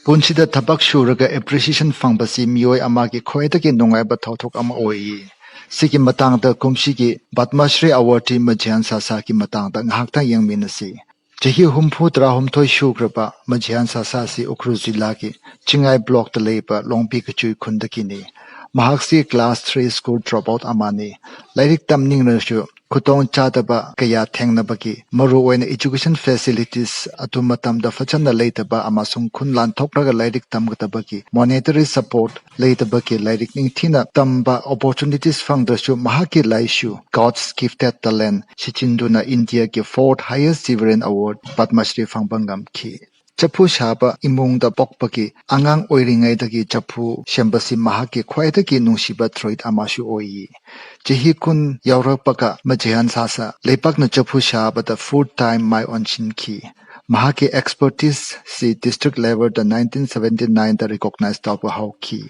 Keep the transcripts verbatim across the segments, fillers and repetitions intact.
ꯄꯨꯟꯁꯤꯗ ꯊꯕꯛ ꯁꯨꯔꯒ appreciation ꯐꯪꯕꯁꯤ ꯃꯤꯑꯣꯏ ꯑꯃꯒꯤ ꯈ꯭ꯋꯥꯏꯗꯒꯤ ꯅꯨꯡꯉꯥꯏꯕ ꯊꯧꯗꯣꯛ ꯑꯃ ꯑꯣꯏꯌꯦ꯫ ꯁꯤꯒꯤ ꯃꯇꯥꯡꯗ ꯀꯨꯝꯁꯤꯒꯤ ꯄꯗꯃ ꯁ꯭ꯔꯤ awardee ꯃꯖꯤꯌꯥꯟ ꯁꯥꯁꯥꯒꯤ ꯃꯇꯥꯡꯗ ꯉꯥꯏꯍꯥꯛꯇꯪ ꯌꯦꯡꯃꯤꯟꯅꯁꯤ꯫ ꯆꯍꯤ ꯍꯨꯝꯐꯨ ꯇꯔꯥꯍꯨꯝꯊꯣꯏ ꯁꯨꯈ꯭ꯔꯕ ꯃꯖꯤꯌꯥꯟ ꯁꯥꯁꯥꯁꯤ ꯎꯈ꯭ꯔꯨꯜ ꯖꯤꯂꯥꯒꯤ ꯆꯤꯡꯉꯥꯏ blockꯇ ꯂꯩꯕ ꯂꯣꯡꯄꯤ ꯀꯆꯨꯏ ꯈꯨꯟꯗꯒꯤꯅꯤ꯫ ꯃꯍꯥꯛꯁꯤ class three school dropout ꯑꯃꯅꯤ꯫ ꯂꯥꯏꯔꯤꯛ ꯇꯝꯅꯤꯡꯂꯁꯨ ꯈꯨꯗꯣꯡ ꯆꯥꯗꯕ ꯀꯌꯥ ꯊꯦꯡꯅꯕꯒꯤ, ꯃꯔꯨꯑꯣꯏꯅ education facilities ꯑꯗꯨ ꯃꯇꯝꯗ ꯐꯖꯅ ꯂꯩꯇꯕ ꯑꯃꯁꯨꯡ ꯈꯨꯟ ꯂꯥꯟꯊꯣꯛꯂꯒ ꯂꯥꯏꯔꯤꯛ ꯇꯝꯒꯗꯕꯒꯤ monetary support ꯂꯩꯇꯕꯒꯤ ꯂꯥꯏꯔꯤꯛ ꯅꯤꯡꯊꯤꯅ ꯇꯝꯕ opportunities ꯐꯪꯗ꯭ꯔꯁꯨ, ꯃꯍꯥꯛꯀꯤ ꯂꯥꯏꯁꯨ, God's gifted talent ꯁꯤꯖꯤꯟꯗꯨꯅ ꯏꯟꯗꯤꯌꯥꯒꯤ fourth highest civilian award Padma Shri ꯐꯪꯕ ꯉꯝꯈꯤ꯫ ꯆꯐꯨ ꯁꯥꯕ ꯏꯃꯨꯡꯗ ꯄꯣꯛꯄꯒꯤ ꯑꯉꯥꯡ ꯑꯣꯏꯔꯤꯉꯩꯗꯒꯤ ꯆꯐꯨ ꯁꯦꯝꯕꯁꯤ ꯃꯍꯥꯛꯀꯤ ꯈ꯭ꯋꯥꯏꯗꯒꯤ ꯅꯨꯡꯁꯤꯕ thread ꯑꯃꯁꯨ ꯑꯣꯏꯌꯦ꯫ ꯆꯍꯤ ꯀꯨꯟ ꯌꯧꯔꯛꯄꯒ ꯃꯖꯤꯌꯥꯟ ꯁꯥꯁꯥ ꯂꯩꯄꯥꯛꯅ ꯆꯐꯨ ꯁꯥꯕꯗ full time ꯃꯥꯏ ꯑꯣꯟꯁꯤꯟꯈꯤ꯫ ꯃꯍꯥꯛꯀꯤ expertise ꯁꯤ district levelꯗ nineteen seventy nineꯗ recognize ꯇꯧꯕ ꯍꯧꯈꯤ꯫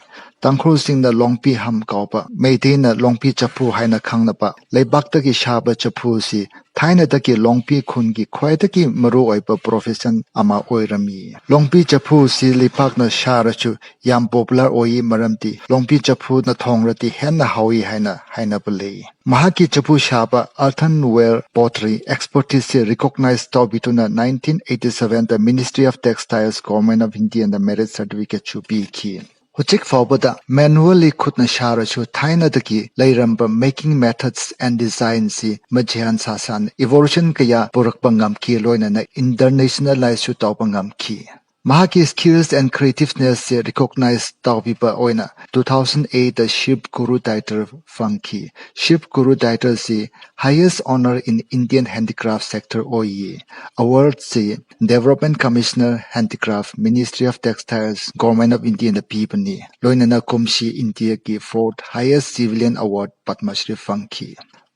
ꯇꯥꯡꯈꯨꯜꯁꯤꯡꯅ ꯂꯣꯡꯄꯤ ꯍꯝ ꯀꯧꯕ, ꯃꯩꯇꯩꯅ ꯂꯣꯡꯄꯤ ꯆꯐꯨ ꯍꯥꯏꯅ ꯈꯪꯅꯕ ꯂꯩꯕꯥꯛꯇꯒꯤ ꯁꯥꯕ ꯆꯐꯨ ꯑꯁꯤ ꯊꯥꯏꯅꯗꯒꯤ ꯂꯣꯡꯄꯤ ꯈꯨꯟꯒꯤ ꯈ꯭ꯋꯥꯏꯗꯒꯤ ꯃꯔꯨꯑꯣꯏꯕ profession ꯑꯃ ꯑꯣꯏꯔꯝꯃꯤ꯫ ꯂꯣꯡꯄꯤ ꯆꯐꯨ ꯑꯁꯤ ꯂꯩꯄꯥꯛꯅ ꯁꯥꯔꯁꯨ ꯌꯥꯝ popular ꯑꯣꯏꯌꯦ, ꯃꯔꯝꯗꯤ ꯂꯣꯡꯄꯤ ꯆꯐꯨꯅ ꯊꯣꯡꯔꯗꯤ ꯍꯦꯟꯅ ꯍꯥꯎꯏ ꯍꯥꯏꯅ ꯍꯥꯏꯅꯕ ꯂꯩ꯫ ꯃꯍꯥꯛꯀꯤ ꯆꯐꯨ ꯁꯥꯕ earthenware pottery expertise ꯑꯁꯤ recognize ꯇꯧꯕꯤꯗꯨꯅ nineteen eighty sevenꯗ Ministry of Textiles, Government of Indiaꯅ merit certificateꯁꯨ ꯄꯤꯈꯤ꯫ ꯍꯧꯖꯤꯛ ꯐꯥꯎꯕꯗ manually ꯈꯨꯠꯅ ꯁꯥꯔꯁꯨ ꯊꯥꯏꯅꯗꯒꯤ ꯂꯩꯔꯝꯕ making methods and designꯁꯤ ꯃꯖꯤꯌꯥꯟ ꯁꯥꯁꯥꯅ evolution ꯀꯌꯥ ꯄꯨꯔꯛꯄ ꯉꯝꯈꯤ, ꯂꯣꯏꯅꯅ internationalizeꯁꯨ ꯇꯧꯕ ꯉꯝꯈꯤ꯫ ꯃꯍꯥꯛꯀꯤ skills and creativenessꯁꯦ recognize ꯇꯧꯕꯤꯕ ꯑꯣꯏꯅ two thousand eightꯇ Shiv Guru title ꯐꯪꯈꯤ꯫ Shiv Guru titleꯁꯤ highest honor in Indian handicraft sector ꯑꯣꯏꯌꯦ꯫ Awardꯁꯤ Development Commissioner Handicraft, Ministry of Textiles, Government of Indiaꯅ ꯄꯤꯕꯅꯤ꯫ ꯂꯣꯏꯅꯅ ꯀꯨꯝꯁꯤ ꯏꯟꯗꯤꯌꯥꯒꯤ fourth highest civilian award Padma Shri ꯐꯪꯈꯤ꯫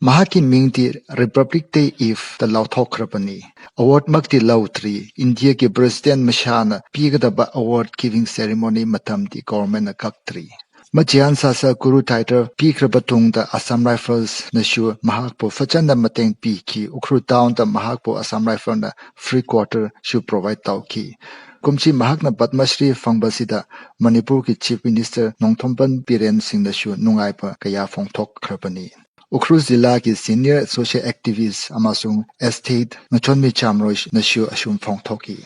ꯃꯍꯥꯛꯀꯤ ꯃꯤꯡꯗꯤ Republic Day Eveꯇ ꯂꯧꯊꯣꯛꯈ꯭ꯔꯕꯅꯤ꯫ Awardꯃꯛꯇꯤ ꯂꯧꯗ꯭ꯔꯤ꯫ ꯏꯟꯗꯤꯌꯥꯒꯤ President ꯃꯁꯥꯅ ꯄꯤꯒꯗꯕ award giving ceremony ꯃꯇꯝꯗꯤ governmentꯅ ꯀꯛꯇ꯭ꯔꯤ꯫ ꯃꯖꯤꯌꯥꯟ ꯁꯥꯁꯥ Guru title ꯄꯤꯈ꯭ꯔꯕ ꯇꯨꯡꯗ Assam Riflesꯅꯁꯨ ꯃꯍꯥꯛꯄꯨ ꯐꯖꯅ ꯃꯇꯦꯡ ꯄꯤꯈꯤ꯫ ꯎꯈ꯭ꯔꯨꯜ townꯗ ꯃꯍꯥꯛꯄꯨ Assam Riflesꯅ free quarterꯁꯨ provide ꯇꯧꯈꯤ꯫ ꯀꯨꯝꯁꯤ ꯃꯍꯥꯛꯅ ꯄꯗꯃ ꯁ꯭ꯔꯤ ꯐꯪꯕꯁꯤꯗ ꯃꯅꯤꯄꯨꯔꯒꯤ Chief Minister ꯅꯣꯡꯊꯣꯝꯕꯝ ꯕꯤꯔꯦꯟ ꯁꯤꯡꯅꯁꯨ ꯅꯨꯡꯉꯥꯏꯕ ꯀꯌꯥ ꯐꯣꯡꯗꯣꯛꯈ꯭ꯔꯕꯅꯤ꯫ ꯎꯈ꯭ꯔꯨꯜ ꯖꯤꯂꯥꯒꯤ senior social activist ꯑꯃꯁꯨꯡ aesthete ꯅꯣꯡꯊꯣꯝꯕꯝ ꯕꯤꯔꯦꯟꯅꯁꯨ ꯑꯁꯨꯝ ꯐꯣꯡꯗꯣꯛꯈꯤ꯫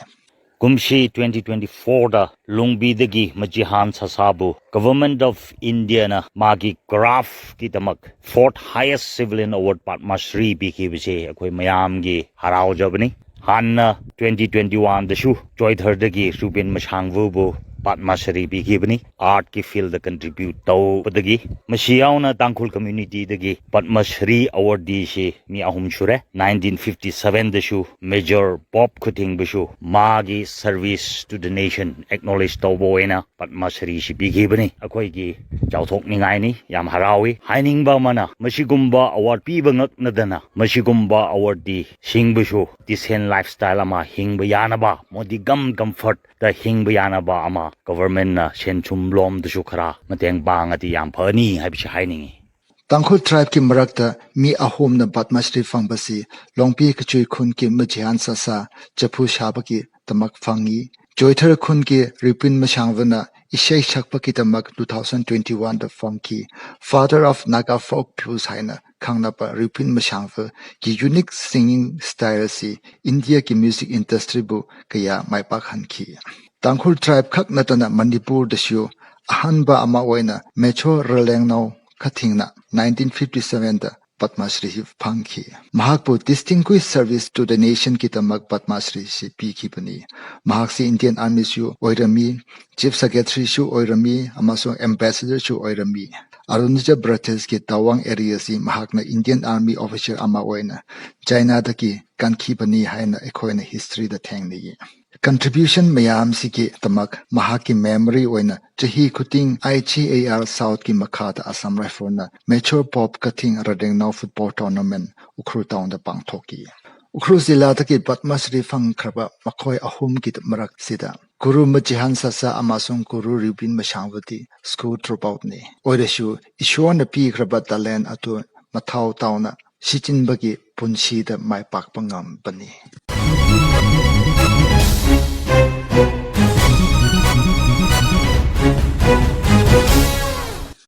ꯀꯨꯝꯁꯤ twenty twenty-fourꯗ ꯂꯣꯡꯕꯤꯗꯒꯤ ꯃꯆꯤꯍꯥꯟ ꯁꯥꯁꯥꯕꯨ Government of Indiaꯅ ꯃꯥꯒꯤ craftꯀꯤꯗꯃꯛ fourth highest civilian award Padma Shri ꯄꯤꯈꯤꯕꯁꯦ ꯑꯩꯈꯣꯏ ꯃꯌꯥꯝꯒꯤ ꯍꯔꯥꯎꯖꯕꯅꯤ꯫ ꯍꯥꯟꯅ twenty twenty-oneꯗꯁꯨ ꯆꯣꯏꯊꯔꯗꯒꯤ ꯔꯨꯕꯤꯟ ꯃꯁꯥꯡꯕꯨꯕꯨ Padma Shri ꯄꯤꯈꯤꯕꯅꯤ꯫ Artꯀꯤ fieldꯇ contribute ꯇꯧꯕꯗꯒꯤ ꯃꯁꯤ ꯌꯥꯎꯅ ꯇꯥꯡꯈꯨꯜ communityꯗꯒꯤ Padma Shri awardee ꯁꯤ ꯃꯤ ꯑꯍꯨꯝ ꯁꯨꯔꯦ꯫ Nineteen fifty-sevenꯗꯁꯨ Major Bob ꯈꯨꯊꯤꯡꯕꯁꯨ ꯃꯥꯒꯤ service to the nation acknowledge ꯇꯧꯕ ꯑꯣꯏꯅ Padma Shri ꯁꯤ ꯄꯤꯈꯤꯕꯅꯤ꯫ ꯑꯩꯈꯣꯏꯒꯤ ꯆꯥꯎꯊꯣꯛꯅꯤꯡꯉꯥꯏꯅꯤ꯫ ꯌꯥꯝ ꯍꯔꯥꯎꯏ꯫ ꯍꯥꯏꯅꯤꯡꯕ ꯑꯃꯅ ꯃꯁꯤꯒꯨꯝꯕ award ꯄꯤꯕ ꯉꯛꯅꯗꯅ ꯃꯁꯤꯒꯨꯝꯕ awardee ꯁꯤꯡꯕꯨꯁꯨ decent lifestyle ꯑꯃ ꯍꯤꯡꯕ ꯌꯥꯅꯕ, ꯃꯣꯗꯤꯒꯝ comfortꯇ ꯍꯤꯡꯕ ꯌꯥꯅꯕ ꯑꯃ governmentꯅ ꯁꯦꯟ ꯊꯨꯝ ꯂꯣꯝꯗꯁꯨ ꯈꯔ ꯃꯇꯦꯡ ꯄꯥꯡꯉꯗꯤ ꯌꯥꯝ ꯐꯅꯤ ꯍꯥꯏꯕꯁꯤ ꯍꯥꯏꯅꯤꯡꯏ꯫ ꯇꯥꯡꯈꯨꯜ tribeꯀꯤ ꯃꯔꯛꯇ ꯃꯤ ꯑꯍꯨꯝꯅ ꯄꯗꯃ ꯁ꯭ꯔꯤ ꯐꯪꯕꯁꯤ ꯂꯣꯡꯕꯤ ꯀꯆꯨꯏ ꯈꯨꯟꯒꯤ ꯃꯆꯤꯍꯥꯟ ꯁꯥꯁꯥ ꯆꯐꯨ ꯁꯥꯕꯒꯤꯗꯃꯛ ꯐꯪꯏ꯫ ꯆꯣꯏꯊꯔ ꯈꯨꯟꯒꯤ ꯔꯨꯕꯤꯟ ꯃꯁꯥꯡꯕꯅ ꯏꯁꯩ ꯁꯛꯄꯒꯤꯗꯃꯛ two thousand twenty-oneꯗ ꯐꯪꯈꯤ꯫ Father of Naga folk blues ꯍꯥꯏꯅ ꯈꯪꯅꯕ ꯔꯨꯕꯤꯟ ꯃꯁꯥꯡꯕꯒꯤ unique singing style ꯑꯁꯤ ꯏꯟꯗꯤꯌꯥꯒꯤ music industryꯕꯨ ꯀꯌꯥ ꯃꯥꯏ ꯄꯥꯛꯍꯟꯈꯤ꯫ ꯇꯥꯡꯈꯨꯜ tribe ꯈꯛ ꯅꯠꯇꯅ ꯃꯅꯤꯄꯨꯔꯗꯁꯨ ꯑꯍꯥꯟꯕ ꯑꯃ ꯑꯣꯏꯅ ꯃꯦꯖꯣꯔ ꯔꯂꯦꯡꯅꯧ ꯈꯊꯤꯡꯅ nineteen fifty-sevenꯗ ꯄꯗꯃ ꯁ꯭ꯔꯤ ꯐꯪꯈꯤ꯫ ꯃꯍꯥꯛꯄꯨ Distinguished Service to the Nationꯒꯤꯗꯃꯛ Padma ꯁ꯭ꯔꯤꯁꯤ ꯄꯤꯈꯤꯕꯅꯤ꯫ ꯃꯍꯥꯛꯁꯤ Indian Armyꯁꯨ ꯑꯣꯏꯔꯝꯃꯤ, Chief Secretaryꯁꯨ ꯑꯣꯏꯔꯝꯃꯤ ꯑꯃꯁꯨꯡ Ambassadorꯁꯨ ꯑꯣꯏꯔꯝꯃꯤ꯫ ꯑꯔꯨꯅꯥꯆꯜ ꯄ꯭ꯔꯗꯦꯁꯀꯤ ꯇꯋꯥꯡ areaꯁꯤ ꯃꯍꯥꯛꯅ Indian Army officer ꯑꯃ ꯑꯣꯏꯅ ꯆꯥꯏꯅꯥꯗꯒꯤ ꯀꯟꯈꯤꯕꯅꯤ ꯍꯥꯏꯅ ꯑꯩꯈꯣꯏꯅ historyꯗ ꯊꯦꯡꯅꯩ꯫ Contribution ꯃꯌꯥꯝꯁꯤꯒꯤꯗꯃꯛ ꯃꯍꯥꯛꯀꯤ memory ꯑꯣꯏꯅ ꯆꯍꯤ ꯈꯨꯗꯤꯡ I G A R Southꯀꯤ ꯃꯈꯥꯗ Assam Riflesꯅ Major Bob Kathing Radengnaw Football Tournament Ukhrul townꯗ ꯄꯥꯡꯊꯣꯛꯈꯤ꯫ ꯎꯈ꯭ꯔꯨꯜ ꯖꯤꯂꯥꯗꯒꯤ ꯄꯗꯃ ꯁ꯭ꯔꯤ ꯐꯪꯈ꯭ꯔꯕ ꯃꯈꯣꯏ ꯑꯍꯨꯝꯒꯤ ꯃꯔꯛꯁꯤꯗ ꯒꯨꯔꯨ ꯃꯆꯤꯍꯥꯟ ꯁꯥꯁꯥ ꯑꯃꯁꯨꯡ ꯒꯨꯔꯨ ꯔꯨꯕꯤꯟ ꯃꯁꯥꯡꯕꯗꯤ school dropoutꯅꯤ꯫ ꯑꯣꯏꯔꯁꯨ ꯏꯁꯣꯔꯅ ꯄꯤꯈ꯭ꯔꯕ talent ꯑꯗꯨ ꯃꯊꯧ ꯇꯧꯅ ꯁꯤꯖꯤꯟꯕꯒꯤ ꯄꯨꯟꯁꯤꯗ ꯃꯥꯏ ꯄꯥꯛꯄ ꯉꯝꯕꯅꯤ꯫